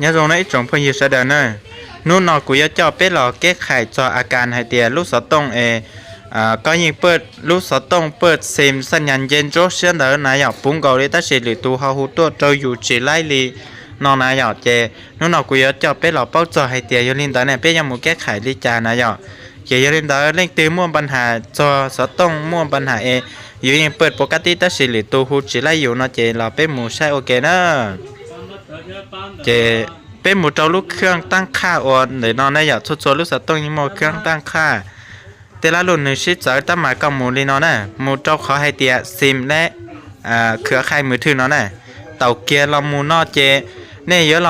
Nyob zoo nawb ib tsoom phooj ywg sawv daws na. Hnub no kuv yuav coj peb los keb khais txog a kas hais tias lub xov tooj es koj yeej paj lub xov tooj paj xim xaj nyas nce ntsuab siab ntawd na yom, puv nkaus li tab sis lwm tus ho hu tuaj rau yus tsis laib li no na yom. Ces hnub no kuv yuav coj peb los paub txog hais tias yog li ntawd ne peb yuav mus keb khais li cas na yom. Ces yog li ntawd leej twg muaj npa nham txog xov tooj muaj npa nham es yus yeej paj puas kab tib tab sis lwm tus hu tsis laib yus no ces los peb mus saib ua ke na. Ces peb mus rau lub khaj taab qhaj uas ntawm no na yom, txhua txhua lub xov tooj yeej muaj khaj taab qhaj. Tej lab lug nws sib txawv tab mas koj mus li no na, mus rau qhov hais tias xim leb khwv qhai mws thwj no na. Taus kiag los mus no ces nej yuav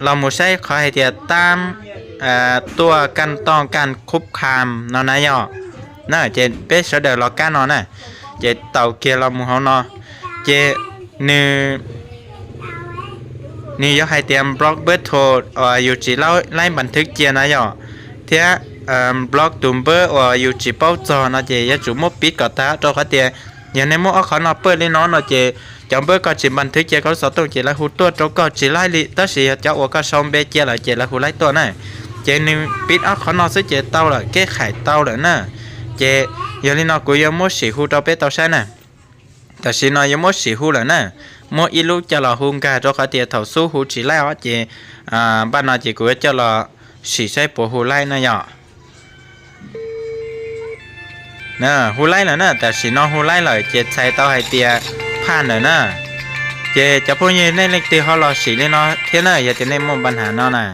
los mus saib qhov hais tias taab tuaj kaj tooj kaj khub kham no na yom. Na ces peb sawv daws los kab no na, ces taus kiag los mus hauv no, ces nws nws yuav hais tias block npawb tho uas yus tsis laib npas thwv cia na yom, thiab block tus npawb uas yus tsis paub txog no ces yuav tsum muab pib kom tag rau qhov tias yog nej muab ob qhov no paj li no no ces cov npawb koj tsis npas thwv cia koj lub xov tooj ces lawv hu tuaj rau koj tsis laib li, tab sis yog cov uas koj sau npe cia lawm ces lawv hu laib tuaj na. Ces nws pib ob qhov no xwb ces tau lawm, keb khais tau lawm na. Ces yog li no kuv yuav muab sim hu rau peb tau saib na. Tam sim no yuav muab sim hu lawm na, muab ib lub coj los hu nkag rau qhov tias thaum xub hu tsis laib os ces npaj no ces kuv yuav coj los sim saib puas hu laib na yom. Hu laib lawm na, tam sim no hu laib lawm ces txhais tau hais tias phaj lawm na. Ces cov phooj ywg nej leej twg ho los sim li no thiab na, yog tias nej muaj npa nham no na.